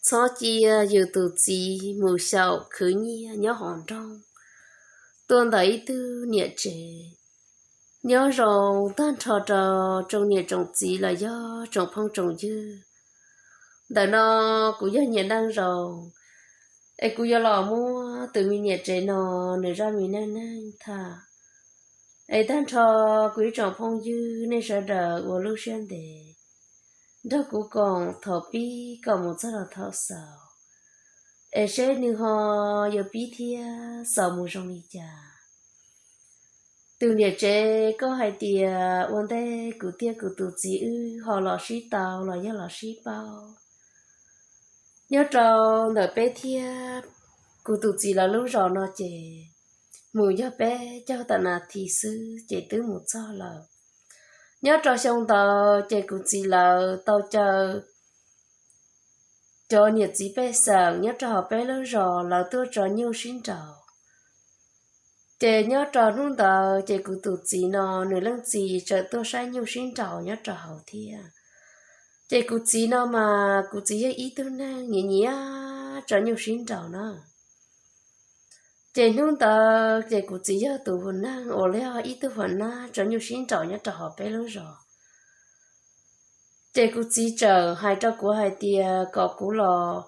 Txhob cia yus tus txiv mus xyaum khwv nyiaj nyob hauv nroog tuaj ntawm ib tug niam tsev nyob zoo tag nrho rau tsoom niam tsoom txiv los yog tsoom phooj tsoom ywg. Ntawm no kuv yog Nyiaj Neej Zoo, es kuv yuav los muab tus me niam tsev no nws zaj me neej neeg tham. Es tag nrho kuv ib tsoom phooj ywg nej sawv daws ua lub siab ntev nrog kuv koom thaum pib kom mus txog rau thaum xaus, es seb nws ho yuav pib thiab xaus mus zoo li cas. Tus niam tsev, koj hais tias ua ntej kuv thiab kuv tus txiv wb ho los sib tau los yog los sib paub. Nyob rau ntawm peb thiab kuv tus txiv lawv lub zos no ces mus yog peb caug tam nas this xwb ces twb mus txog lawm. Nyob rau xyoo ntawd ces kuv txiv lawv tau caw cov niam txiv pej xeem nyob rau hauv peb lub zos lawv tuaj tso nyuj sib nraus. Ces nyob rau hnub ntawd ces kuv tus txiv no nws leej txiv txawm tuaj saib nyuj sib nraus nyob rau hauv thiab. Ces kuv txiv no mas kuv txiv yog ib tug neeg nyiam nyiam tso nyuj sib nraus na. Ces hnub ntawd ces kuv txiv yog tus hua neeg uas yog ib tug hua nab tso nyuj sib nraus nyob rau hauv peb lub zos. Ces kuv txiv txawm hais rau kuv hais tias kom kuv los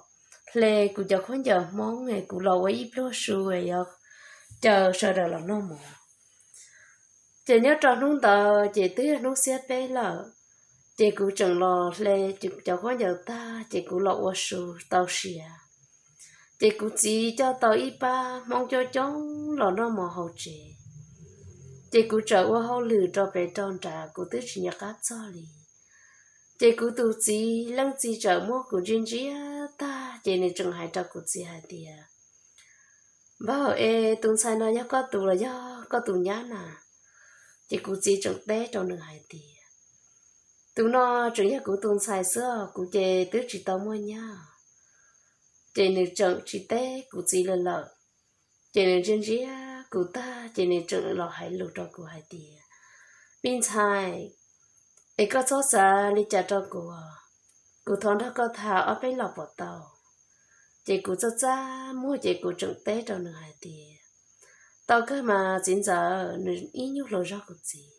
hle kuv cov khaub ncaws Hmoob es kuv los ua ib pluag su es yuav caw sawv daws los noj mov. Ces nyob rau hnub ntawd ces twb yog hnub xiab peb lawm, ces kuv tseem los hle cov khaub ncaws tag ces kuv los ua su tau siav. Ces kuv txiv coj tau ib pab Hmoob coob coob los noj mov hauv tsev. Ces kuv txawm ua hauj lwm rau pem rau nrad kuv twb tsis nco qab txog li. Ces kuv tus txiv leej txiv txawm muab kuv ntsia ntsia tag ces nws tseem hais rau kuv txiv hais tias, Npawg, es tus ntxhais no yog koj tus los yog koj tus nyab na? Ces kuv txiv tseem teb rau nws hais tias, Tus no tseem yog kuv tus ntxhais xwb, kuv ces twb tsis tau muaj nyab. Ces nws tseem tsis teb kuv txiv li lawm. Ces nws ntsia ntsia kuv tag ces nws tseem los hais lus rau kuv hais tias, Me ntxhais, es koj txhob xav li cas rau kuv, kuv thov nrog koj tham ob peb los puas tau? Ces kuv txaj txaj muag ces kuv tseem teb rau nws hais tias, Tau kawg mas txiv ntxawm. Nws ib nyuag hluas zog kuv txiv.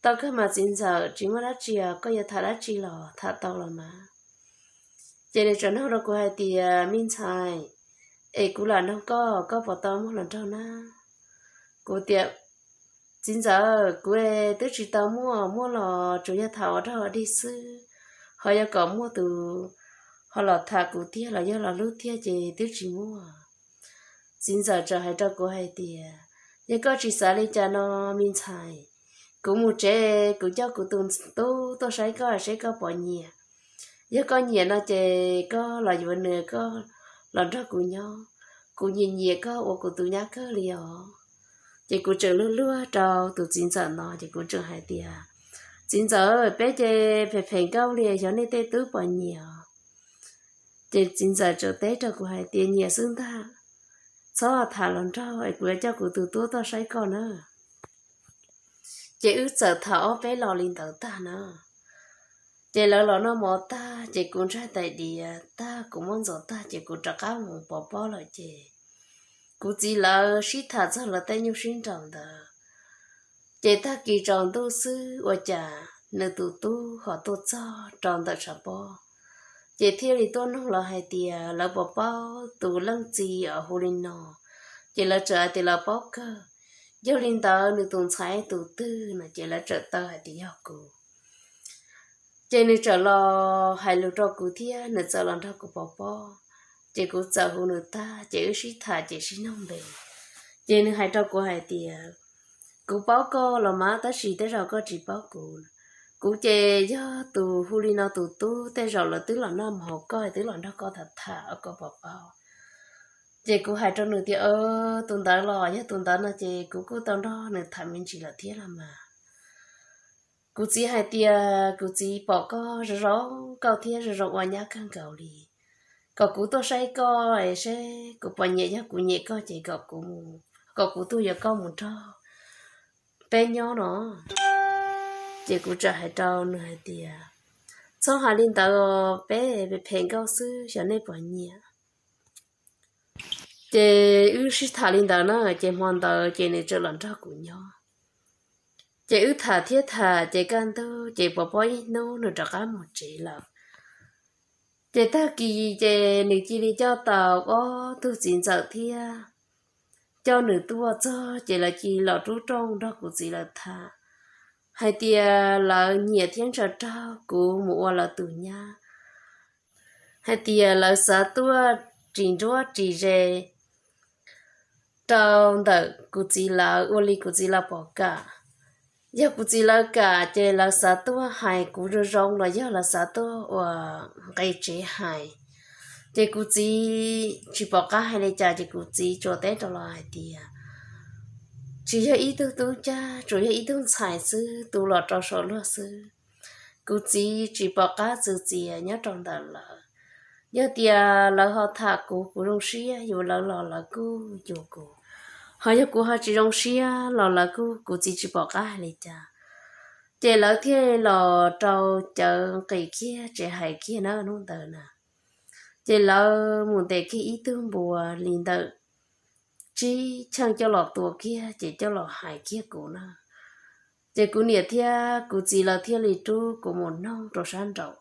Tau kawg mas txiv ntxawm, tsis muaj dab tsi os, koj yuav tham dab tsi los tham tau los mas. Ces nws tseem nug rau kuv hais tias, Me ntxhais, es kuv lam nug koj, koj puas tau muaj hluas nraug na? Kuv tias, Txiv ntxawm, kuv twb tsis tau muaj, muaj los tsuas yog tham ua dog dig xwb, ho yog kom muaj tus ho los tham kuv tiag los yog los hlub tiag ces twb tsis muaj. Txiv ntxawm txawm hais rau kuv hais tias, Yog koj tsis xav li cas no, me ntxhais, kuv mus tsev kuv coj kuv tus tub tuaj saib koj seb koj puas nyiam. Yog koj nyiam no ces koj los yuav nws, koj los nrog kuv nyob. Kuv nyiam nyiam koj ua kuv tus nyab kawg li os. Ces kuv tseem luag luag rau tus txiv ntxawm no ces kuv tseem hais tias, Txiv ntxawm, peb ces phem phem nkauj li, xyov nej tej tub puas nyiam os. Ces txiv ntxawm txawm teb rau kuv hais tias, Nyiam xwb ntag, txhob tham los nraug es kuv yuav coj kuv tus tub tuaj saib koj na. Ces wb txawm tham ob peb los li ntawd tag na. Ces lawv los noj mov tag ces kuv ntsaig tais diav tag kuv muab ntxuav tag ces kuv rov qab mus pov pob lawm ces kuv txiv lawv sib tham txog lawv tej nyuj sib nraus ntawd. Ces tag kis tsaus ntuj xwb ua cas nws tus tub ho tuaj txog rau ntawm tshav pob, ces thiaj li tuaj nug lawv hais tias lawv puas paub tus leej txiv uas hu li no. Ces lawv txawm hais tias lawv paub kawg, yog li ntawd nws tus ntxhais tus twg no ces lawv txawm taw hais tias yog kuv. Ces nws txawm los hais lus rau kuv thiab nws txawm los nrog kuv pov pob. Ces kuv txawm hu nws tag ces wb sib tham ces sib nug npe. Ces nws hais rau kuv hais tias, Kuv paub koj los mas tab sis tej zaum koj tsis paub kuv. Kuv ces yog tus hu li no tus tub, tej zaum lawv twb los noj mov hauv koj, twb los nrog koj tham tham ua koj pov pob. Ces kuv hais rau nws tias, Tus ntawd los yog tus ntawd no ces kuv kuj tau nrog nws tham me ntsis lawm thiab los mas. Kuv txiv hais tias kuv txiv pom koj zoo zoo nkauj thiab zoo zoo ua nyab kawg nkaus li, kom kuv tuaj saib koj es seb kuv puas nyiam, yog kuv nyiam koj ces kom kuv, kom kuv tuaj yuav koj mus nrog peb nyob no. Ces kuv txawm hais rau nws hais tias, txhob hais li ntawd, peb phem nkauj xwb, xyov nej puas nyiam. Ces wb sib tham li ntawd na, ces hmo ntawd ces nws txawm los nrog kuv nyob. Ces wb tham thiab tham ces kaj ntug ces puas paub ib hnub nws rov qab mus tsev lawm. Ces tag kis ces nws cia li coj tau ob tug txiv ntxawm thiab coj nws tuaj txog ces lawv cia li los rub rooj nrog kuv txiv lawv tham hais tias lawv nyiam thiab ntshaw raug kuv mus ua lawv tus nyab, hais tias lawv xav tuaj ris nruab ris ze rau ntawm kuv txiv lawv ua li kuv txiv lawv pom kam. Yog kuv txiv lawv kam ces lawv xav tuaj hais kuv zoo zoo los yog lawv xav tuaj ua nqe tsev hais. Ces kuv txiv tsis pom qab hais li cas ces kuv txiv tsuas teb rau lawv hais tias tsis yog ib tug tub cag, tsuas yog ib tug ntxhais xwb, tu los rau saum luag xwb. Kuv txiv tsis pom qab txwv txiav nyob rau ntawm lawv. Yog tias lawv ho tham kuv, kuv zoo siab yuav lawv los lawv kuj yuav kuv, ho yog kuv ho tsis zoo siab los lawv kuj, kuv txiv tsis pom qab hais li cas. Ces lawv thiaj los rau cawv nqis kiag tsev hais kiag na hnub ntawd na. Ces lawv mus ntes kiag ib tug npua li ntawm tsib cheej coj los tua kiag ces coj los hais kiag kuv na. Ces kuv niam thiab kuv txiv lawv thiaj li rub kuv mus noog rau sab nraud.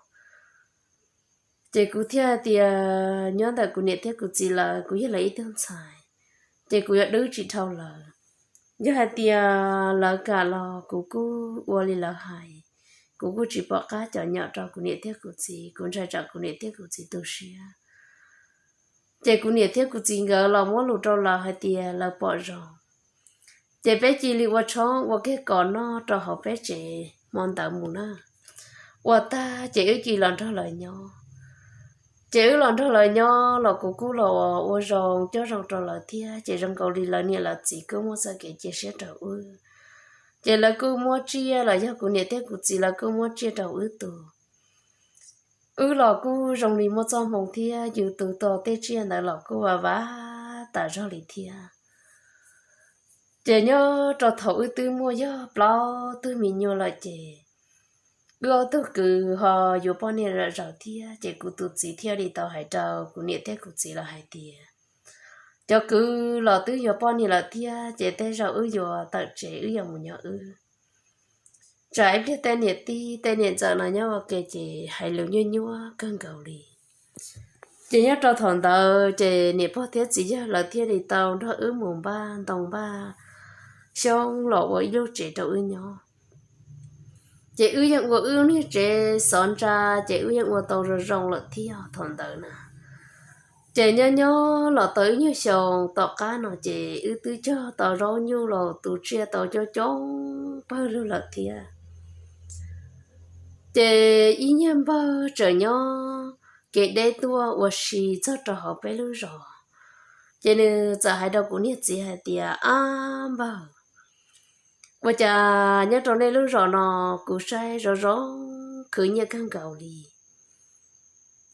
Ces kuv thiaj tias nyob ntawm kuv niam thiab kuv txiv lawv kuv yog lawv ib tug ntxhais, ces kuv yuav dwb tsis dhau lawv. Yog hais tias lawv kam los kuv kuj ua li lawv hais, kuv kuj tsis pom qab cov nyom rau kuv niam thiab kuv txiv, kuv ntshai tsam kuv niam thiab kuv txiv tu siab. Ces kuv niam thiab kuv txiv nkawd los muab lus rau lawv hais tias lawv pom zoo. Ces peb cia li ua tshoob ua kiag kom noj rau hauv peb tsev hmo ntawd mus na. Ua tag ces wb cia li los nrog lawv nyob. Ces wb los nrog lawv nyob los kuv kuj los ua zoo coj zoo rau lawv thiab, ces zoo nkaus li lawv niam lawv txiv kuj muaj txoj kev cia siab rau wb. Ces lawv kuj muab tsiaj los yog kuv niam thiab kuv txiv lawv kuj muab tsiaj rau wb tu. Wb los kuj zoo li muaj txoj hmoo thiab, yus tu tau tej tsiaj ntawd los kuj ua vav tas zog li thiab. Ces nyob rau thaum wb twb muaj yog plaub tug me nyuam lawm ces wb ob tug kwv ho yuav poj niam lawm zaum thiab, ces kuv tus txiv thiaj li tau hais rau kuv niam thiab kuv txiv lawv hais tias cov kwv los twb yuav poj niam lawm thiab, ces tej zaum wb yuav tawm tsev wb yuav mus nyob wb. Tsam ib pliag tej niam tij tej niam ntxawm no nyob ua ke ces hais lus nyuaj nyuaj kawg nkaus li. Ces nyob rau thaum ntawd ces niam pog thiab txiv yawg lawv thiaj li tau nrog wb mus npaj ntoo npaj xyoob los ua ib lub tsev rau wb nyob. Ces wb yeej ua wb niag tsev xov ntsa, ces wb yeej ua tau zoo zoo lawm thiab thaum ntawd na. Ces nyob nyob los tau ib nyuag xyoo tom qab no ces wb twb cog tau zaub nyuj los tu tsiaj tau coob coob pawg lug lawm thiab. Ces ib nyuag npawg tseem nyob kev deb tuaj ua si txog rau hauv peb lub zos, ces nws txawm hais rau kuv niag txiv hais tias, Ab npawg, ua cas nyob rau nej lub zos no kuv saib zoo zoo khwv nyiaj kawg nkaus li,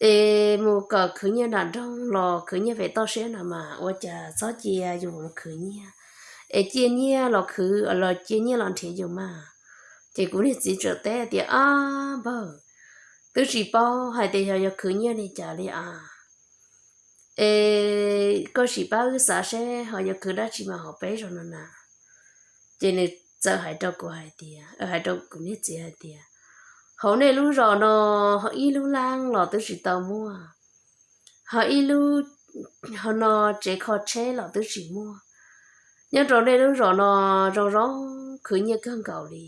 es mus kawm khwv nyiaj nram nroog los khwv nyiaj pem toj siab no mas ua cas txhob cia yus mus khwv nyiaj, es cia nyiaj los khwv los cia nyiaj los nrhiav yus mas. Ces kuv niag txiv txawm teb tias, Ab npawg, twb tsis paub hais tias yog yuav khwv nyiaj li cas li as, es koj sim pab wb xav seb ho yuav khwv dab tsi mas hauv peb zos no na. Ces nws txawm hais rau kuv hais tias, hais rau kuv niag txiv hais tias, Hauv nej lub zos no ho ib lub lab los twb tsis tau muaj, ho ib lub, ho no tsev kho tsheb los twb tsis muaj. Nyob rau nej lub zos no zoo zoo khwv nyiaj kawg nkaus li.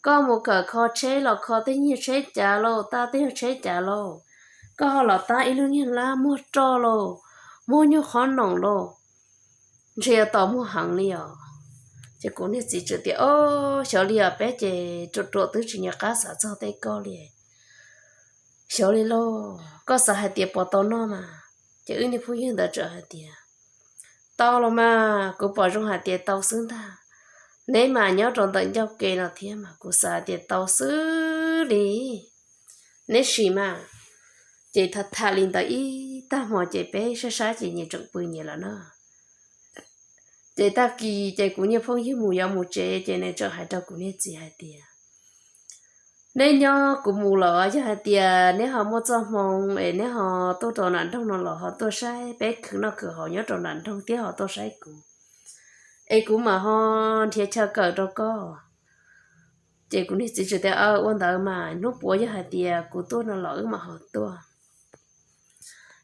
Koj mus kawm kho tsheb los kho tej nyuag tsheb cav lauj, tab tej nyuag tsheb cav lauj, koj ho los tab ib lub niag lab muag roj lauj, muag nyuag qhob noom lauj, ntshe yuav tau muag heev li os. Ces kuv niag txiv txawm tias, Ob, xyov li os, peb ces ruam ruam twb tsis nco qab xav txog tej koj li. Xyov li lauj, koj xav hais tias puas tau noj mas? Ces wb niag phooj ywg ntawd txawm hais tias, Tau los mas, kuv pom zoo hais tias tau xwb ntag. Neb mas nyob rau ntawm ncauj ke no thiab mas kuv xav hais tias tau xwb li. Neb sim mas. Ces tham tham li ntawd ib tag hmo ces peb saib saib ces nyias tseem pw nyias lawm na. Ces tag kis ces kuv niag phooj ywg mus yuav mus tsev ces nws txawm hais rau kuv niag txiv hais tias, Neb nyob kuv mus los yog hais tias neb ho muaj txoj hmoo es neb ho tuaj rau nram nroog no los ho tuaj saib peb khwv noj khwv haus nyob rau nram nroog thiab ho tuaj saib kuv, es kuv mam ho nrhiav chaw kawm rau koj. Ces kuv niag txiv tseem tias, Aw, ua ntawd mas hnub puav yog hais tias kuv tuaj no los wb mam ho tuaj.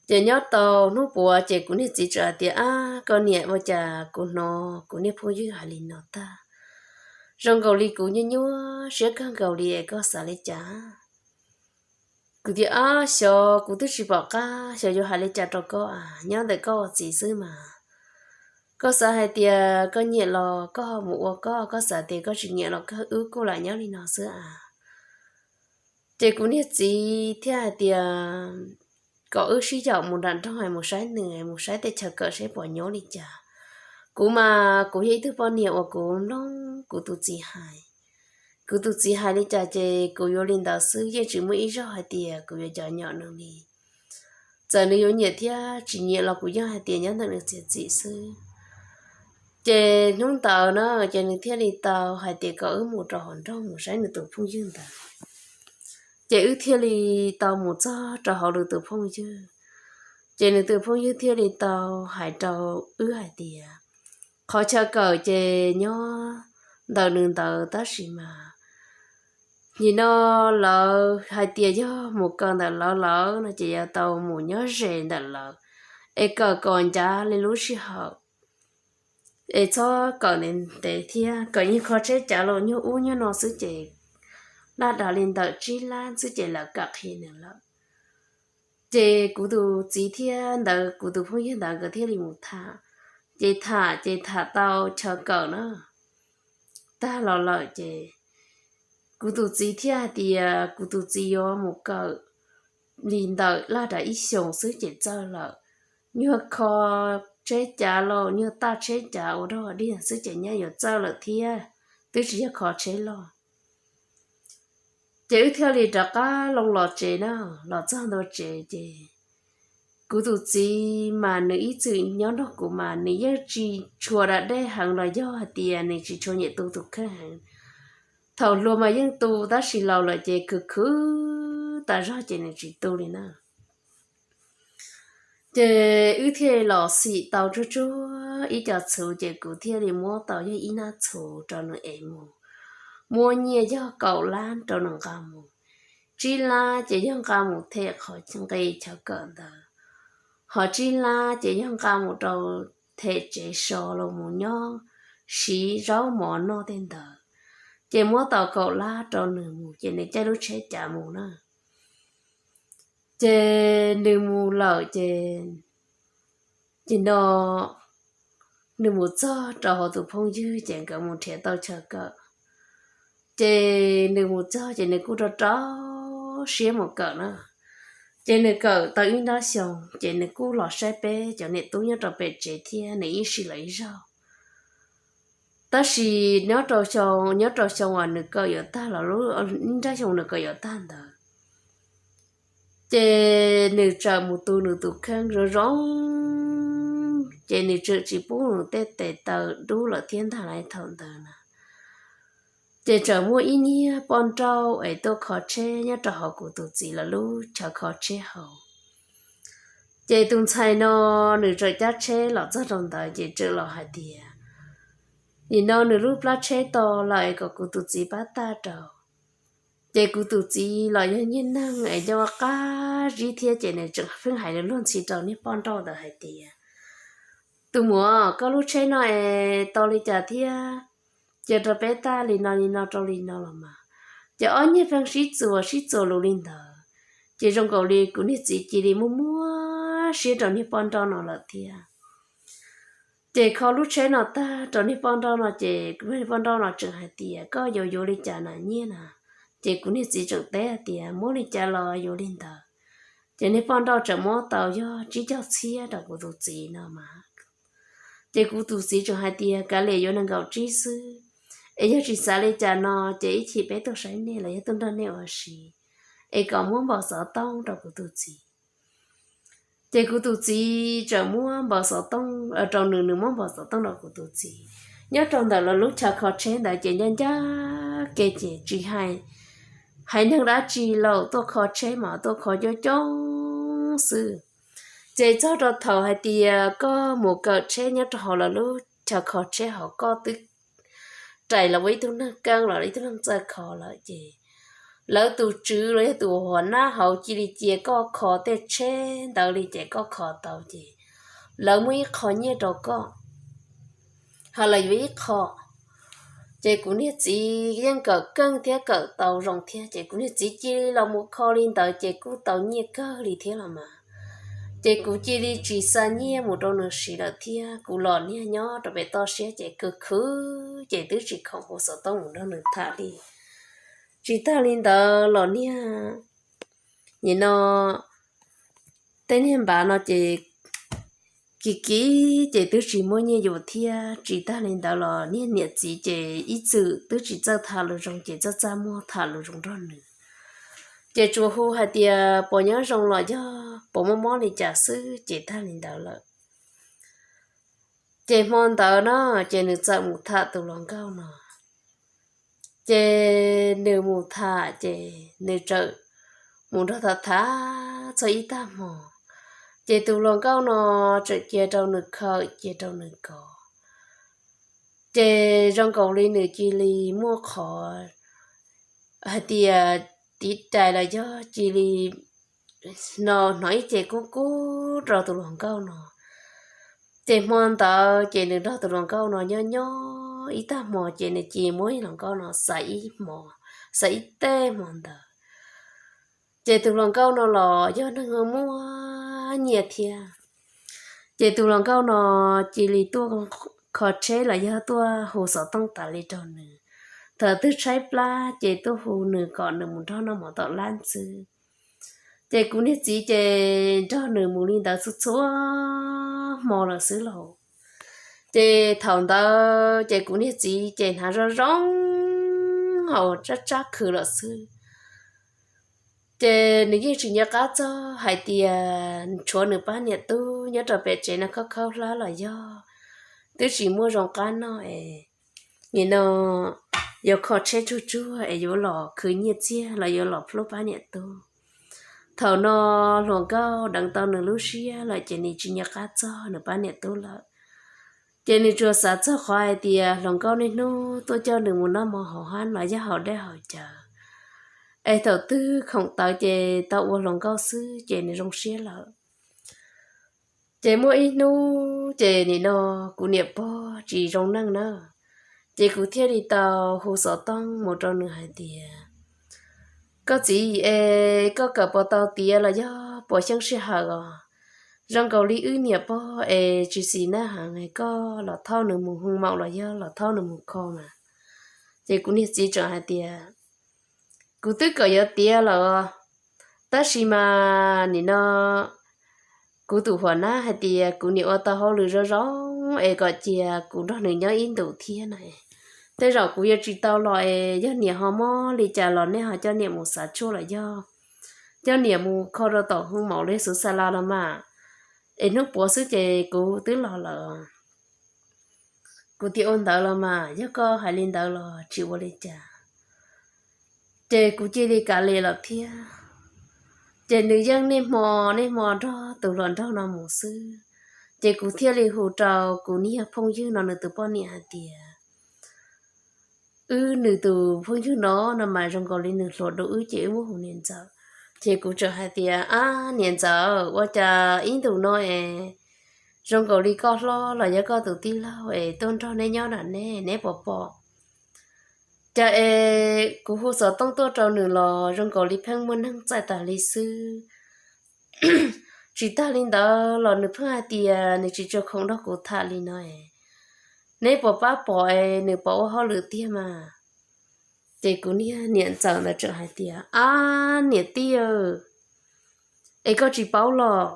Ces nyob tau hnub puav ces kuv niag txiv tseem hais tias, Ab, koj niam, ua cas kuv hnov kuv niag phooj ywg hais li no tag, zoo nkaus li kuv nyuaj nyuaj siab kawg nkaus li es koj xav li cas? Kuv tias, Ab, xyov kuv twb tsis pom qab xyov yuav hais li cas rau koj a, nyob ntawm koj ua txiv xwb mas. Koj xav hais tias koj nyiam los koj ho mus ua koj, koj xav tias koj tsis nyiam los koj wb kuj lam nyob li no xwb a. Ces kuv niag txiv thiaj hais tias kom wb sib yaum mus nram nroog es mus saib nws, mus saib tej chaw kawm saib puas nyuaj li cas. Kuv mas kuv yog ib tug poj niam uas kuv mloog kuv tus txiv hais. Kuv tus txiv hais li cas ces kuv yuav li ntawd xwb, yeej tsis muaj ib zaug hais tias kuv yuav cov nyom nws li. Txawm nws yuav nyiam thiab tsis nyiam los kuv yeej hais tias nyob ntawm nws txiav txim xwb. Ces hnub ntawd na ces nws thiaj li tau hais tias kom wb mus rau hauv nroog mus saib nws tus phooj ywg ntawd. Ces wb thiaj li tau mus txog rau hauv nws tus phooj ywg. Ces nws tus phooj ywg thiaj li tau hais rau wb hais tias qhov chaw kawm ces nyob ntawm nws ntawd tab sis mas nim no lawv hais tias yog mus kawm ntawm lawv lawm no ces yuav tau mus nyob ze ntawm lawv es kawm kom ncav li lub sij hawm, es txhob kawm ntev ntev thiab, kawm yeej kho tsheb cav los nyuag ub nyuag no xwb ces laj dav li ntawm tsib lab xwb ces lawv kam qhia nws lawm. Ces kuv tus txiv thiab ntawd kuv tus phooj ywg ntawd nkawd thiaj li mus tham. Ces tham ces tham tau chaw kawm na tag los lawm ces kuv tus txiv thiaj hais tias kuv tus txiv yuav mus kawm li ntawm laj dav ib xyoos xwb ces txawj lawm. Nyuag kho tsheb cav los nyuag taj tsheb cav ua dog dig xwb ces nyaj yuav txawj lawm thiab, twb tsis yog kho tsheb loj. Ces wb thiaj li rov qab loo los tsev na, los txog ntua tsev ces kuv tus txiv mas nws ib txwm nyob nrog kuv mas nws yeej tsis tshua da dej heev los yog hais tias nws tsis tshua nyiam tu tus kheej heev. Thaum hluas mas yeej tu tab sis laus lawm ces khwv khwv tas zog ces nws tsis tu li na. Ces wb thiaj los xim tau tsuag tsuag ib co txhuv ces kuv thiaj li muab tau yog ib nab txhuv rau nws ev mus, muab nyiaj yog kaum lab rau nws nqa mus. Tsib lab ces yog nqa mus them qhov nqi chaw kawm ntawd, ho tsib lab ces yog nqa mus rau them tsev so los mus nyob siv zaub mov noj tej ntawd. Ces muab tau kaum lab rau nws mus ces nws caij lub tsheb cav mus na. Ces nws mus lawm ces, ces no nws mus txog rau hauv tus phooj ywg ces nkawd mus nrhiav tau chaw kawm. Ces nws mus txog ces nws kuj rau rau siab mus kawm na. Ces nws kawm tau ib nrab xyoo ces nws kuj los saib peb cov niam tub nyob rau pem tsev thiab nws ib sij los ib zaug. Tab sis nyob rau xyoo, nyob rau xyoo uas nws kawm yuav tag los, ib nrab xyoo nws kawm yuav tag ntawd ces nws txawm mus tu nws tus kheej zoo zoo, ces nws txawm tsis pub nws tej tes taw dub lawm thiab ntag lauj. Thaum ntawd na ces txawm muaj ib niag poj nrauj es tuaj kho tsheb nyob rau hauv kuv tus txiv lawv lub chaw kho tsheb hauv. Ces tus ntxhais no nws txawm cab tsheb los txog rau ntawd ces txawm los hais tias nim no nws lub plab tsheb to lawm es kom kuv tus txiv pab tag rau. Ces kuv tus txiv los yog niag neeg es nco qab zib thiab ces nws tseem pheej hais lus luag ntxhi rau niag poj nrauj ntawd hais tias, Tus muam, koj lub tsheb no es tau li cas thiab? Cia rau peb tag li no li no rau li no los mas. Ces ob niag pheej sib txuas sib txuas lus li ntawd, ces zoo nkaus li kuv niag txiv cia li muaj muaj siab rau niag poj nrauj no lawm thiab. Ces kho lub tsheb no tag rau niag poj nrauj no ces niag poj nrauj no tseem hais tias, Koj yuav yuav li cas na nyiaj na? Ces kuv niag txiv tseem teb hais tias, Muab li cas los yuav li ntawd. Ces niag poj nrauj tseem muab tau yog tsib caug txhiab rau kuv tus txiv no mas. Ces kuv tus txiv tseem hais tias, Kav liam yuav nees nkaum tsib xwb, es yog tsis xav li cas no ces ib chim peb tuaj saib nej los yog tuaj nrog nej ua si, es kom muab npau xov tooj rau kuv tus txiv. Ces kuv tus txiv tseem muab npau xov tooj rau nws, nws muab npau xov tooj rau kuv tus txiv. Nyob rau ntawm lawv lub chaw kho tsheb ntawd ces ncaj ncaj kev ces tsis hais haiv neeg dab tsi los tuaj kho tsheb mas tuaj kho coob coob xwb. Ces txog rau thaum hais tias koj mus kawm tsheb nyob rau hauv lawv lub chaw kho tsheb hauv koj twb rais los ua ib tug neeg keeb los ib tug neeg txawj kho lawm ces lawv tus tswv los yog tus huas nab hauv cia li cia koj kho tej tsheb ntawd li ces koj kho tau ces lawv muab ib qho nyiaj rau koj, ho lawv yuav ib qho. Ces kuv niag txiv yeej kawm keej thiab kawm tau zoo thiab ces kuv niag txiv cia li los mus kho li ntawd ces kuj tau nyiaj kawg li thiab los mas. Ces kuv cia li tsis xa nyiaj mus rau nws siv lawm thiab kuv los niag nyob rau pem toj siab ces kawg khwv ces twb tsis khoom hu xov tooj mus nrog nws tham li. Tsis tag li ntawd los niag, nim no tej niag npav no ces kiv kiv ces twb tsis muaj nyiaj yuav thiab. Tsis tag li ntawd los niag niam txiv ces ib txwm twb tsis txawj tham lus zoo ces txaj txaj muag tham lus zoo nrog nws. Ces tsuas hu hais tias puas nyob zoo los yog puas mob mob li cas xwb ces tag li ntawd lawm. Ces hmo ntawd no ces nws txawm mus tham tus hluas nkauj no. Ces nws mus tham ces nws txawm mus nrog tham tham txog ib tag hmo, ces tus hluas nkauj no txawm cia rau nws khawm cia rau nws kov. Ces zoo nkaus li nws cia li muaj qhov hais tias tiv rais los yog cia li no hnov ib ce kub kub rau tus hluas nkauj no. Ces hmo ntawd ces nws nrog tus hluas nkauj no nyob nyob ib tag hmo ces nws cia muab hluas nkauj no xa ib hmo, xa ib teg hmo ntawd. Ces tus hluas nkauj no los yog neeg muaj nyiaj thiab. Ces tus hluas nkauj no cia li tuaj kho tsheb los yog tuaj hu xov tooj tas li rau nws. Thaum twg tshaib plab ces tuaj hu nws kom nws mus nrog noj mov tom lab xwb. Ces kuv niag txiv ces nrog nws mus li ntawd txhua txhua hmo lawm xwb lauj. Ces thaum ntawd ces kuv niag txiv ces hnav zoo zoo hauv tsab tsab khw lawm xwb. Ces nws yeej tsis nco qab txog hais tias tshuav nws pab niam tub nyob rau pem tsev no khaub khaub hlab los yog twb tsis muaj zoo qab noj es nim no yuav kho tsheb tsuag tsuag es yuav los khwv nyiaj txiag los yuav los plub pab niam tub. Thaum no hluas nkauj deev tau nws lub siab lawm ces nws tsis nco qab txog nws pab niam tub lawm. Ces nws tsuas xav txog qhov hais tias hluas nkauj niaj hnub tuaj coj nws mus noj mov hauv hab los yog haus dej haus cawv, es thaum twg khoom tawv ces tau ua hluas nkauj xwb ces nws zoo siab lawm. Ces muaj ib hnub ces nim no kuv niam pog tsis zoo neej na, ces kuv thiaj li tau hu xov tooj mus rau nws hais tias, koj txiv es koj kawm puas tau tiav los yog puas xyeej sij hawm os? Zoo nkaus li wb niam pog es tsis xis nab heev, koj los thauj nws mus hoo maum los yog los thauj nws mus kho mas. Ces kuv niag txiv tseem hais tias, kuv twb kawm yuav tiav lawm, tab sis mas nim no kuv tus huas nab hais tias kuv niam ua tau hauj lwm zoo zoo es kom cia kuv nrog nws nyob ib ntus thiab na. Tej zaum kuv yuav tsis tau los es yog niam ho mob li cas los nej ho coj niam mus xav tshuaj los yog coj niam mus kho rau tom hoo maum li xuv xa la los mas, es hnub puav xwb ces kuv twb los lawm. Kuv tias ua ntawd los mas yog koj hais li ntawd los tsis ua li cas. Ces kuv cia li kav liam lawm thiab. Ces nws yeej niaj hmo niaj hmo nrog tus hluas nraug no mus xwb. Ces kuv thiaj li hu rau kuv niag phooj ywg no nws tus poj niam hais tias, wb nws tus phooj ywg no no mas zoo nkaus li nws hluas dua wb ces wb muab hu niam ntxawm. Ces kuv tseem hais tias, ab niam ntxawm, ua cas ib ntus no es zoo nkaus li koj hlob los yog koj tus tij laug es tuaj nrog neb nyob na ne, neb puas pom? Cas es kuv hu xov tooj tuaj rau nws los zoo nkaus li pheej muaj neeg txais tas li xwb. Tsis tag li ntawd los nws pheej hais tias nws tsis tshua khoom nrog kuv tham li no es, neb puas pab pom es nws puas ua hauj lwm tiag mas? Ces kuv niag niam ntxawm ntawd tseem hais tias, ab niam tij, es koj tsis paub los?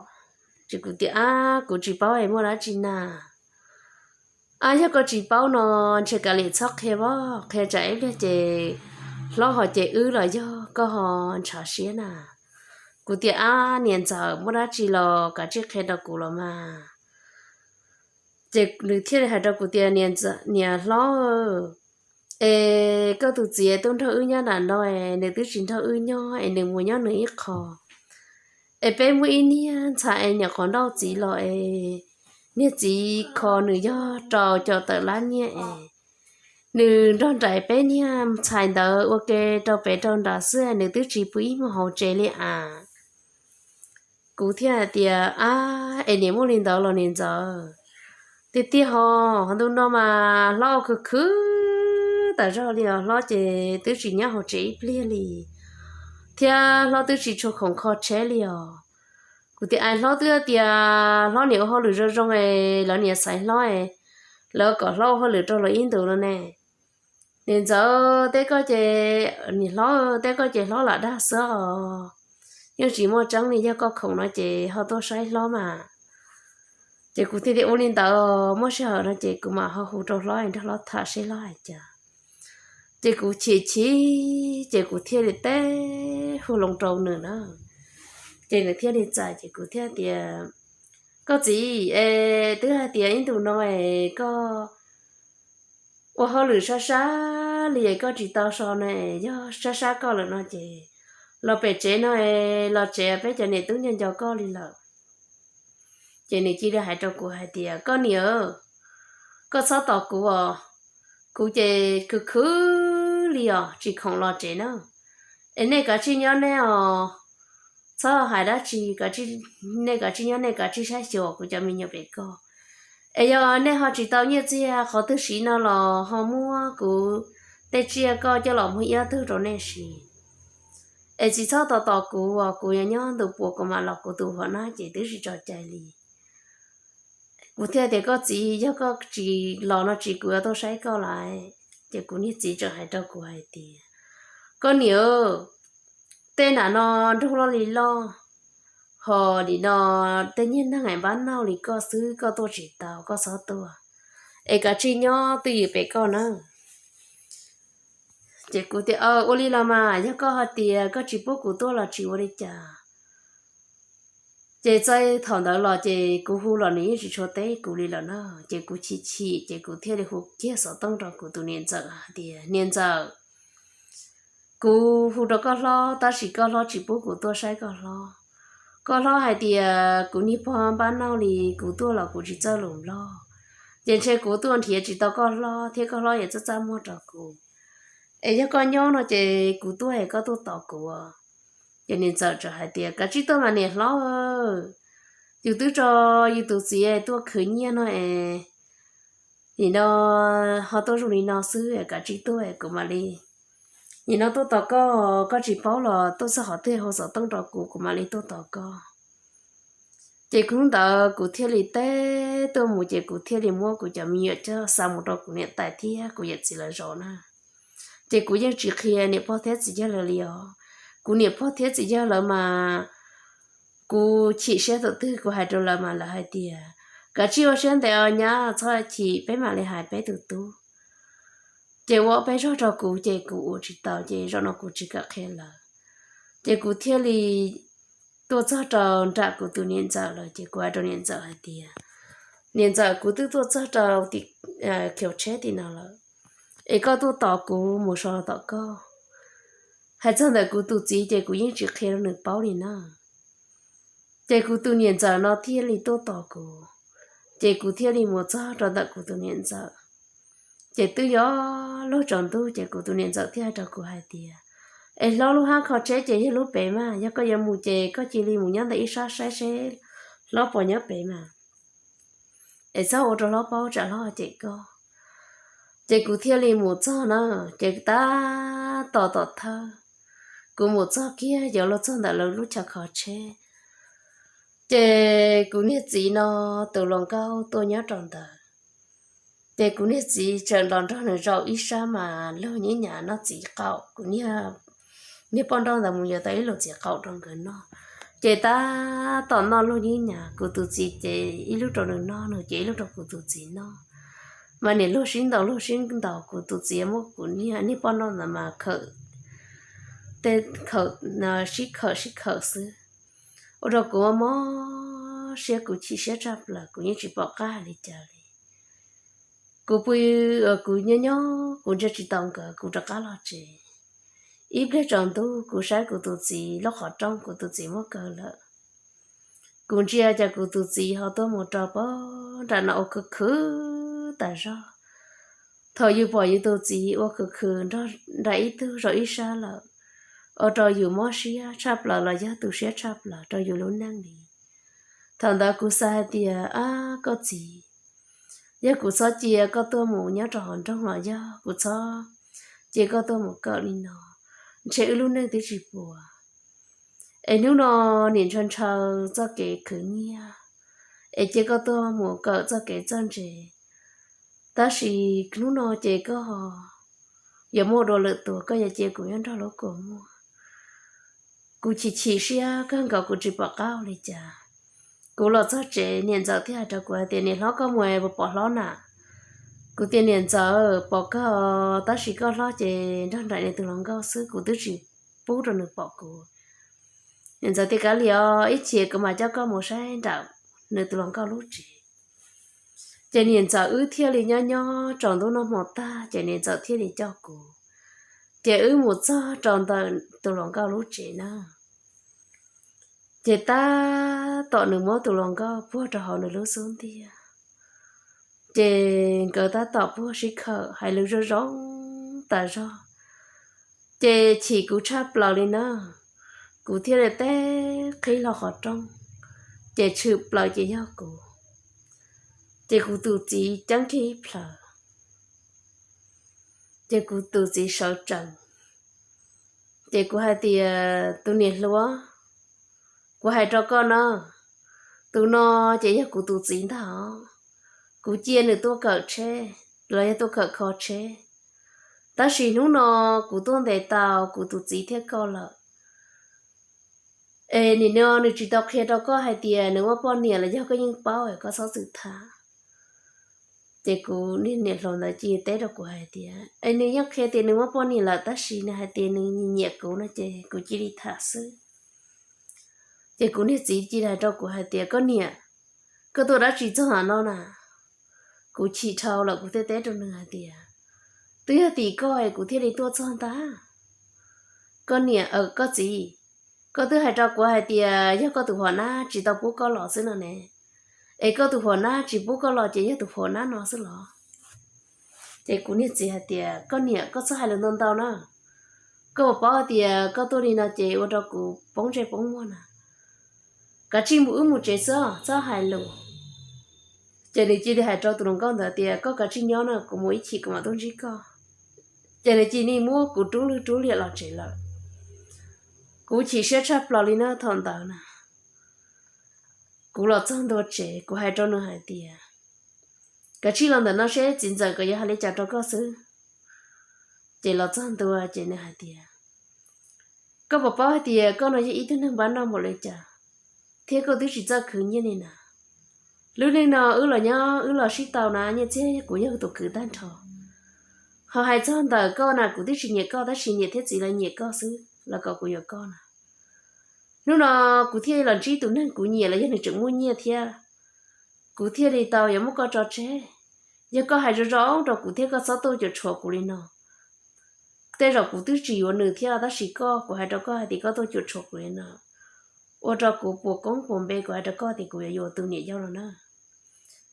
Ces kuv tias, ab kuv tsis paub es muaj dab tsi na? Ab yog koj tsis paub no ntshe kav liam txhob qhia os, qhia tsam ib pliag ces hlob ho cem wb los yog koj ho ntshav siab na. Kuv tias, ab niam ntxawm, muaj dab tsi los kav tsij qhia rau kuv los mas. Ces nws thiaj li hais rau kuv tias, niam hlob, Es koj tus txiv tuaj nrog wb nyob nram no es nws twb tsis nrog wb nyob es nws mus nyob nws ib qho. Es peb muaj ib niag ntxhais es nyuam qhuav nrauj txiv los es niag txiv kho nws yog rau caum tawm lab nyiaj es nws nrog nraim peb niag ntxhais ntawd ua ke rau pem rau nrad xwb, nws twb tsis pw ib hmos hauv tsev li as. Kuv thiaj hais tias, Ab, es niam muaj li ntawd los niam ntxawm? Tiag tiag ho, ntu no mas hlob ua khwv khwv tas zog li os, hlob ces twb tsis nyob hauv tsev ib pliag li, thiab hlob twb tsis tshua khoom kho tsheb li os. Kuv tias, Ais, hlob twb tias hlob niam ua hauj lwm zoo zoo es lawv niam xaiv hlob es lawv kom hlob ua hauj lwm rau lawv ib ntus no ne. Niam ntxawm, teb koj ces, niam hlob, teb koj ces hlob lam dag xwb os, yeej tsis muaj tseeb li, yog koj khoom no ces ho tuaj saib hlob mas. Ces kuv thiaj tias, Ua li ntawd, muaj sij hawm no ces kuv mam ho hu rau hlob nrog hlob tham seb hlob hais cas. Ces kuv chim chim, ces kuv thiaj li teb hu loo rau nws na. Ces nws thiaj li txais, ces kuv thiaj tias, Koj txiv, es twb hais tias ib ntus no es koj ua hauj lwm sab sab li es koj tsis tau so na, yog sab sab koj lawm no ces los pem tsev no es los tsev peb cov niam tub nco nco koj li lawm. Ces nws cia li hais rau kuv hais tias, Koj niam, koj txhob tos kuv os, kuv ces khwv khwv li os, tsis khoom los tsev na. Es nej kav tsij nyob nej os, txhob hais dab tsi, nej kav tsij nyob nej kav tsij saib xyuas kuv cov me nyuam pem koj. Es yog nej ho tsis tau nyiaj txiag qhov twg siv no los ho muab kuv tej tsiaj koj coj los muag ib ob tug rau nej siv. Es tsis txhob tos tos kuv os, kuv yuav nyob ntu puas kuv mam los, kuv tus hluas nab ces twb tsis tso cai li. Kuv thiaj tias, Koj txiv, yog koj tsis los no tsis kuv yuav tuaj saib koj lawm. Ces kuv niag txiv tseem hais rau kuv hais tias, Koj niam, tej nam no nrog loj li loj, ho nim no tej niag neeg npab nauj li koj xwb, koj tuaj tsis tau, koj txhob tuaj, es kav tsij nyob twj ywm pem koj na. Ces kuv tias, Ua li los mas, yog koj ho tias koj tsis pub kuv tuaj los tsis ua li cas. Ces txij thaum ntawd los ces kuv hu los nws yeej tsis tshua teb kuv li lawm na. Ces kuv chim chim, ces kuv thiaj li hu kiag xov tooj rau kuv tus niam ntxawm hais tias, Niam ntxawm, kuv hu rau koj hlob, tab sis koj hlob tsis pub kuv tuaj saib koj hlob. Koj hlob hais tias kuv niag pog npab nauj li, kuv tuaj los kuv tsis txawj lus Nplog, ces ntshe kuv tuaj nrhiav tsis tau koj hlob thiab koj hlob yuav txaj txaj muag rau kuv. Es yog koj nyob no ces kuv tuaj es koj tuaj tos kuv. Ces niam ntxawm txawm hais tias, Kav tsij tuaj mas niam hlob, yus twb tso yus tus txiv tuaj khwv nyiaj no es, nim no ho tuaj zoo li no xwb, kav tsij tuaj kuv mam li, nim no tuaj tos koj, koj tsis paub los tuaj txog qhov twg hu xov tooj rau kuv, kuv mam li tuaj tos koj. Ces hnub ntawd kuv thiaj li teb tuaj mus, ces kuv thiaj li muab kuv cov me nyuam coj xa mus rau kuv niam tais thiab kuv yawm txiv lawv zov na. Ces kuv yeej tsis qhia niam pog thiab txiv yawg lawv li os. Kuv niam pog thiab txiv yawg lawv mas, kuv chim siab thaum twg kuv hais rau lawv mas lawv hais tias, Kav tsij ua siab ntev os nyab, txhob chim, peb mam li hais peb tus tub. Ces ua peb zog rau kuv ces kuv ua tsis tau, ces zaum no kuv tsis kam qhia lawv. Ces kuv thiaj li tuaj txog rau nram kuv tus niam ntxawm lawm, ces kuv hais rau niam ntxawm hais tias, Niam ntxawm, kuv twb tuaj txog rau tim khiv tsheb tim no lawm, es koj tuaj tos kuv mus so tom koj. Hais txog ntawm kuv tus txiv ces kuv yeej tsis qhia rau nws paub li na. Ces kuv tus niam ntxawm no thiaj li tuaj tos kuv, ces kuv thiaj li mus txog rau ntawm kuv tus niam ntxawm. Ces twb yuav luag tsaus ntuj, ces kuv tus niam ntxawm thiaj hais rau kuv hais tias, Es hlob lub hab kho tsheb ces yog lub pem mas, yog koj yuav mus ces koj cia li mus nyob ntawm ib sab saib seb hlob puas nyob pem mas. Es txhob ua rau hlob paub tsam hlob cem koj. Ces kuv thiaj li mus txog na, ces tab tom tom thawj, kuv mus txog kiag yuav luag txog ntawm lawv lub chaw kho tsheb, ces kuv niag txiv no tus hluas nkauj tuaj nyob rau ntawd. Ces kuv niag txiv tseem los nrog nws zaum ib sab mas luag nyiab nyam noj txiv qaum, kuv niag poj nrauj ntawd mus yuav tau ib lub txiv qaum rau nkawd noj. Ces tab tom noj luag nyiab nyam, kuv tus txiv ces ib lub rau nws noj, nws ces ib lub rau kuv tus txiv noj. Mas nim luag sib ntaus luag sib ntaus, kuv tus txiv muab kuv niag poj nrauj ntawd mas khawm, tej khawm, sib khawm sib khawm xwb. Ua rau kuv mob siab, kuv chim siab tshaj plaws, kuv yeej tsis pom qab hais li cas li. Kuv pw, kuv nyob nyob kuv ntsia tsis tau nkawd, kuv rov qab los tsev. Ib pliag tsaus ntuj kuv saib kuv tus txiv lub qhov rooj, kuv tus txiv muab kaw lawm. Kuv ntsia ces kuv tus txiv ho tuaj mus rau pem nram no ua khwv khwv tas zog. Thaum yus pom yus tus txiv ua khwv khwv nrog nram ib tug zaum ib sab lawm, ua rau yus mob siab tshaj plaws los yog tu siab tshaj plaws rau yus lub neej li. Thaum ntawd kuv xav hais tias, ab koj txiv, yog kuv txhob cia koj tuaj mus nyob rau hauv nroog los yog kuv txhob cia koj tuaj mus kawm li no, ntshe wb lub neej twb tsis puas. Es hnub no niam ntshaw ntshaw txoj kev khwv nyiaj, es cia koj tuaj mus kawm txoj kev txawj ntse, tab sis hnub no ces koj yuav muaj dua lwm tus, koj yuav cia kuv nyob nrog lub kua muag. Kuv chim chim siab kawg nkaus, kuv tsis pom qab ua li cas. Kuv los txog tsev, niam ntxawm thiaj hais rau kuv hais tias, niam hlob, koj mus puas pom hlob na? Kuv tias, niam ntxawm, pom kawg tab sis koj hlob ces nrog nraim nws tus hluas nkauj xwb, kuv twb tsis pub rau nws pom kuv. Niam ntxawm tias, kav liam os, ib chim kuv mam coj koj mus saib nraim nws tus hluas nkauj lub tsev. Ces niam ntxawm wb thiaj li nyob nyob tsaus ntuj noj hmo tag ces niam ntxawm thiaj li coj kuv, ces wb mus txog rau ntawm tus hluas nkauj lub tsev na. Ces tab tom nws muab tus hluas nkauj puag rau hauv nws lub xub ntiag, ces nkawd tab tom puag sib khawm hais lus zoo zoo tas zog. Ces chim kuv tshaj plaws li na, kuv thiaj li teb qhib hlo qhov rooj, ces tshwm plaws ces yog kuv. Ces kuv tus txiv ceeb kiag ib plhaws, ces kuv tus txiv sawv tsees. Ces kuv hais tias, tus niam hluas, kuv hais rau koj na, tus no ces yog kuv tus txiv ntag os. Kuv cia nws tuaj kawm tsheb los yog tuaj kawm kho tsheb, tab sis hnub no kuv tuaj ntes tau kuv tus txiv thiab koj lawm. Es nim no nws tsis tau qhia rau koj hais tias nws muaj poj niam los yog koj yeej paub es koj txhob txwm tham. Ces kuv niag niam hluas ntawd cia li teb rau kuv hais tias, es nws yeej qhia tias nws muaj poj niam lawm tab sis nws hais tias nws nyiam kuv no ces kuv cia li tham xwb. Ces kuv niag txiv cia li hais rau kuv hais tias, koj niam, koj tuaj dab tsi txog no na? Kuv chim dhau lawm kuv thiaj teb rau nws hais tias, twb yog tim koj es kuv thiaj li tuaj txog ntag. Koj niam, koj txiv, koj twb hais rau kuv hais tias yog koj tus huam nab tsis tau pub koj los xwb no ne, es koj tus huam nab tsis pub koj los ces yog tus huam nab no xwb los? Ces kuv niag txiv hais tias, koj niam, koj txhob hais lus ntau ntau na. Koj puas paub tias koj tuaj li no ces ua rau kuv poob ntsej poob muag na. Kav tsij mus wb mus tsev xwb, txhob hais lus. Ces nws cia li hais rau tus hluas nkauj ntawd tias, koj kav tsij nyob na, kuv mus ib chim kuv mam tuaj ntsib koj. Ces nws cia li muab kuv rub lwg rub liam los tsev lawm. Kuv chim siab tshaj plaws li na thaum ntawd na. Kuv los txog ntua tsev kuv hais rau nws hais tias, kav tsij los ntawm no seb txiv ntxawm nkawd yuav hais li cas rau koj xwb. Ces los txog ntua ces nws hais tias, koj puas paub hais tias koj no yog ib tug neeg npab noj npaum li cas, thiab koj twb tsis txawj khwv nyiaj li na. Lub neej no wb los nyob wb los sib tau na, nyiaj txiag kuv yog tus khwv tag nrho. Ho hais txog ntawm koj na, kuv twb tsis nyiam koj tab sis niam thiab txiv lawv nyiam koj xwb los kom kuv yuav koj na. Hnub no kuv thiaj los ntsib tus neeg kuv nyiam los yog nws tseem muaj nyiaj thiab, kuv thiaj li tau yuav muab koj tso tseg. Yog koj hais zoo zoo rau kuv thiab koj txhob tuaj cuam tshuam kuv li no. Tej zaum kuv twb tsis yuav nws thiab tab sis koj, kuv hais rau koj hais tias koj tuaj cuam tshuam kuv li no, ua rau kuv puas koob puas npe, kuv hais rau koj tias kuv yuav yuav tus niam yau los na.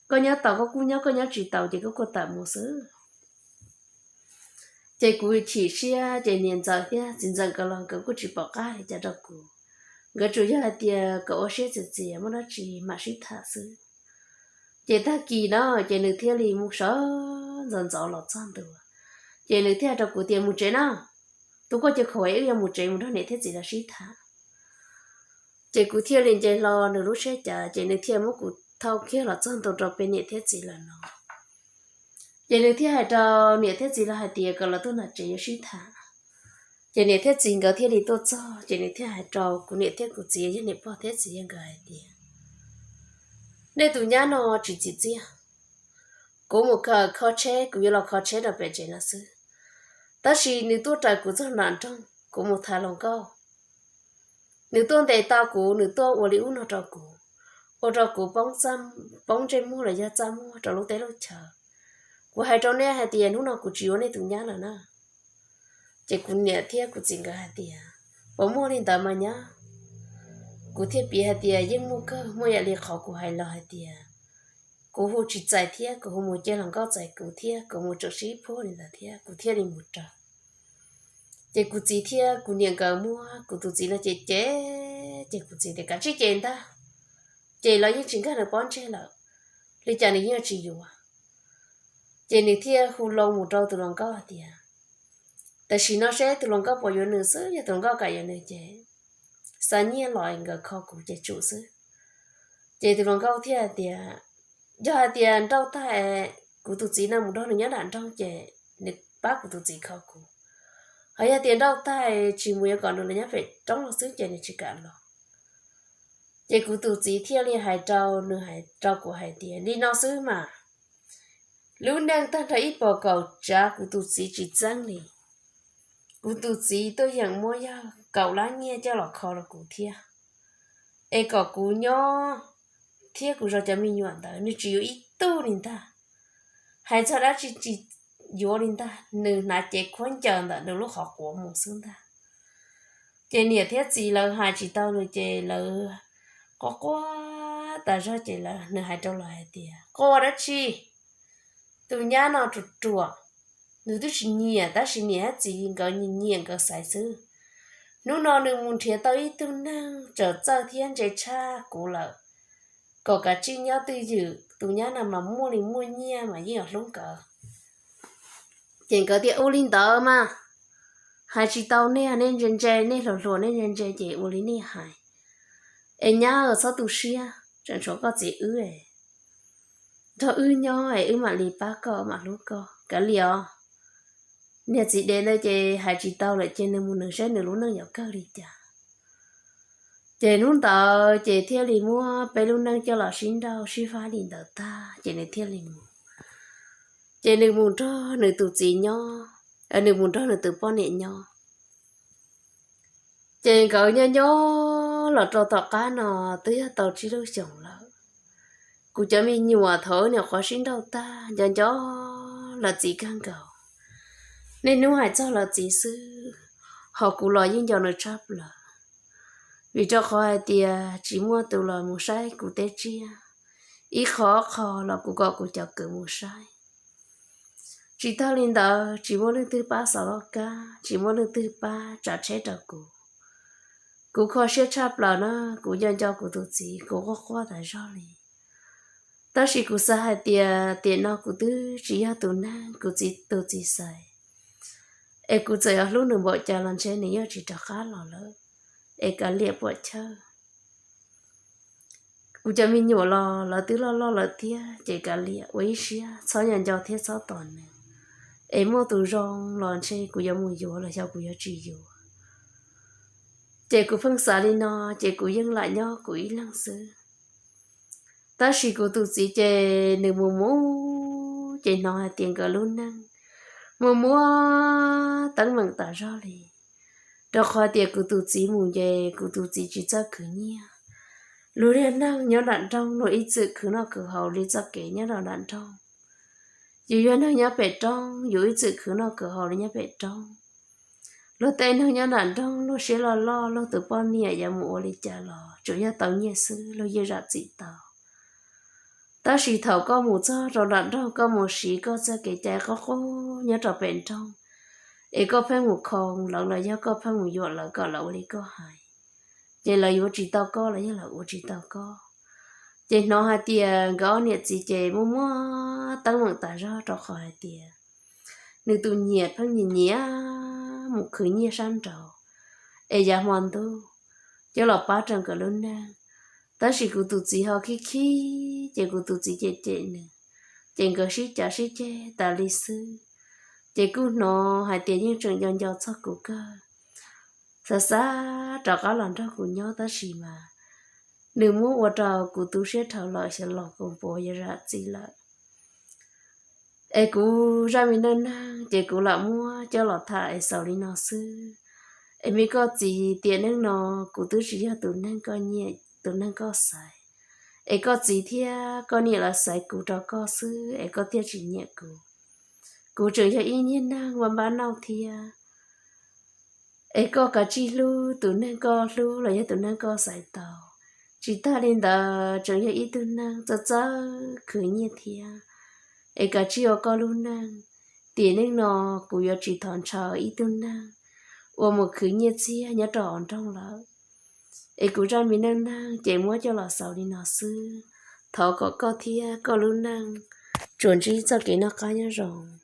Koj nyob tau koj kuj nyob, koj nyob tsis tau ces koj kuj tawm mus xwb. Ces kuv chim siab ces niam ntxawm thiab txiv ntxawm nkawd los nkawd kuj tsis pom qab li cas rau kuv. Nkawd tsuas yog hais tias kom ua siab txias txias muaj dab tsi mam sib tham xwb. Ces tag kis na ces nws thiaj li mus sawv ntxov ntxov los txog ntua. Ces nws thiaj hais rau kuv tias, mus tsev na, tus koj cia khuv wb yuav mus tsev mus nrog niam thiab txiv lawv sib tham. Ces kuv thiaj li nce hlo nws lub siab cav ces nws thiaj muab kuv thauj kiag los txog ntua rau pem niam thiab txiv lawv no. Ces nws thiaj hais rau niam thiab txiv lawv hais tias kom lawv tuaj nram tsev yuav sib tham. Ces niam thiab txiv nkawd thiaj li tuaj txog ces nws thiaj hais rau kuv niam thiab kuv txiv, yog niam pog thiab txiv yawg nkawd hais tias, nej tus nyab no tsis txim txiaj. Kuv mus kawm kho tsheb, kuv yuav los kho tsheb rau pem tsev no xwb, tab sis nws tuaj raws kuv txog nram nroog, kuv mus tham hluas nkauj. Nws tuaj ntes tau kuv, nws tuaj ua li ub no rau kuv, ua rau kuv poob ntsej muag los yog txaj muag rau lub teb lub chaw. Kuv hais rau nej hais tias hnub no kuv tsis yuav nej tus nyab lawm na. Ces kuv niam thiab kuv txiv nkawd hais tias, puas muaj li ntawd mas nyab? Kuv thiaj piav hais tias, yeej muaj kawg, muaj ib yam li qhov kuv hais los hais tias, kuv hu tsis txais thiab kuv hu mus ces hluas nkauj txais kuv thiab kuv mus tseem sib phuab li ntawd thiab kuv thiaj li mus raws. Ces kuv txiv thiab kuv niam nkawd muab kuv tus txiv no cem cem, ces kuv txiv tias, kav tsij cem ntag, cem los yeej tsis nkag nws pob ntseg lawm, li cas nws yeej tsis yuav. Ces nws thiaj hu loo mus rau tus hluas nkauj hais tias, tam sim no seb tus hluas nkauj puas yuav nws xwb, yog tus hluas nkauj kam yuav nws ces xa nyiaj los nkawd kho kuv ces tsum xwb. Ces tus hluas nkauj thiaj hais tias, yog hais tias nrauj tag, kuv tus txiv no mus nrog nws nyob nram nroog ces nws pab kuv tus txiv kho kuv. Ho yog tias nrauj tag tsis mus, yuav kom nws los nyob pem roob los xwb ces nws tsis kam los. Ces kuv tus txiv thiaj li hais rau nws, hais rau kuv hais tias, li no xwb mas, lub neej tag nrho ib puas kaum tsav kuv tus txiv tsis txeeb li. Kuv tus txiv tuaj yeem muab yog kaum lab nyiaj coj los kho rau kuv thiab, es kom kuv nyob thiab kuv zov cov me nyuam ntawd, nws tsis yuav ib tug li ntag. Hais txog dab tsi tsis yuav li ntag, nws hnav cev khuab ncaws ntawm nws lub qhov quav mus xwb ntag. Ces niam thiab txiv lawv hais tsis tau nws ces lawv quaj quaj tas zog ces nws hais rau lawv hais tias, quaj ua dab tsi? Tus nyab no ruam ruam, nws twb tsis nyiam tab sis niam thiab txiv nkawd nyiam nkawd xaiv xwb. Hnub no nws mus nrhiav tau ib tug neeg txawm txawj thiab ntse tshaj kuv lawm, kom kav tsij nyob twj ywm, tus nyab no mas muaj li muaj nyiaj mas yeej yuav hlub nkawd. Ces nkawd tias, ua li ntawd mas, hais tsis tau nej, nej ntse ntse, nej hluas hluas nej ntse ntse ces ua li nej hais. Es nyab txhob tu siab, tseem tshuav koj txiv wb, nrog wb nyob es wb mam li pab koj mam hlub koj, kav liam os. Niag txiv dev ntawd ces hais tsis tau lawm ces nws mus nws saib nws lub neej yuav kawg li cas. Ces hnub ntawd ces thiaj li muab peb lub neej coj los sib nrauj sib fab li ntawd tag ces nws thiaj li mus. Ces nws mus nrog nws tus txiv nyob, nws mus nrog nws tus poj niam nyob. Ces nkawd nyob nyob los rau tom qab no twb yog tau tsib lub xyoos lawm. Kuv cov me nyuam thaum wb nyuam qhuav sib nrauj tag nco nco lawv txiv kawg nkaus. Niaj hnub hais txog lawv txiv xwb, ho kuv los yeej nco nws tshaj plaws. Vim rau qhov hais tias tsis muaj tus los mus saib kuv teb tsiaj, ib qho ob qho los kuv kom kuv cov kwv mus saib. Tsis tag li ntawd tsis muaj leej twg pab xov loj kab, tsis muaj leej twg pab tsav tsheb rau kuv. Kuv kho siab tshaj plaws na, kuv nco nco kuv tus txiv, kuv quaj quaj tas zog li. Tab sis kuv xav hais tias tiam no kuv twb tsis yog tus neeg kuv txiv tus txiv xaiv, es kuv txawm yuav hlub nws npaum cas los ntshe nws yeej tsis rov qab los lawm, es kav liam puam chawj. Kuv cov me nyuam los lawv twb loj loj lawm thiab ces kav liam ua ib siab txhob nco nco thiab txhob tos nws, es muaj tus zoo los ntshe kuv yuav mus yuav los xyov kuv yuav tsis yuav. Ces kuv pheej xav li no, ces kuv yeej lam nyob kuv ib leeg xwb. Tab sis kuv tus txiv ces nws mus mus ces hnov hais tias nkawd lub neej muaj muaj teeb meem tas zog li. Rau qhov tias kuv tus txiv mus ces kuv tus txiv tsis txawj khwv nyiaj. Luag yog neeg nyob nram nroog luag ib txwm khwv noj khwv haus li txoj kev nyob rau nram nroog. Yus yog neeg nyob pem roob yus ib txwm khwv noj khwv haus li nyob pem roob. Luag tej neeg nyob nram nroog luag siab loj loj, luag tus poj niam yuav mus ua li cas los tsuas yog tau nyiaj xwb luag yeej zam txim tau. Tab sis thaum koj mus txog rau nram nroog koj mus siv koj txoj kev cai qub qub nyob rau pem nroog, es koj pheej mus khoo lawv los yog koj pheej mus yuam lawv kom lawv ua li koj hais, ces lawv yuav tsis tau koj los yog lawv ua tsis tau koj. Ces hnov hais tias nkawd ob niam txiv ces muaj muaj teeb meem tas zog rau qhov hais tias nws tus nyiam pheej nyiam nyiam mus khwv nyiaj sab nraud, es yav hmo ntuj coj los pab rau nkawd lub neej. Tab sis kuv tus txiv ho khib khib, ces kuv tus txiv cem cem nws, ces nkawd sib cav sib ceg tas li xwb. Ces kuj hnov hais tias yeej tseem nco nco txog kuv kawg, xav xav rov qab los nrog kuv nyob tab sis mas nws muab ua rau kuv tu siab dhau lawm xyov los kuv puas yuav zam txim lawm. Es kuv zaj me neej neeg ces kuv lam muab coj los tham es xaus li no xwb. Es me koj txiv, tiam neej no kuv twb tsis yog tus neeg koj nyiam, tus neeg koj xaiv, es koj txiv thiab koj niam lawv xaiv kuv rau koj xwb es koj thiaj tsis nyiam kuv. kuv tseem yog ib niag neeg ua npab nauj thiab. Es koj kav tsij hlub tus neeg koj hlub los yog tus neeg koj xaiv tau. Tsis tag li ntawd tseem yog ib tug neeg txawj txawj khwv nyiaj thiab. Es kav tsij ua koj lub neej. Tiam neej no kuv yuav tsis thov ntshaw ib tug neeg uas mus khwv nyiaj txiag nyob rau hauv nroog lawm. Es kuv zaj me neej neeg ces muab coj los xaus li no xwb. Thov kom koj thiab koj lub neej tsuas ntsib txoj kev noj qab nyob zoo.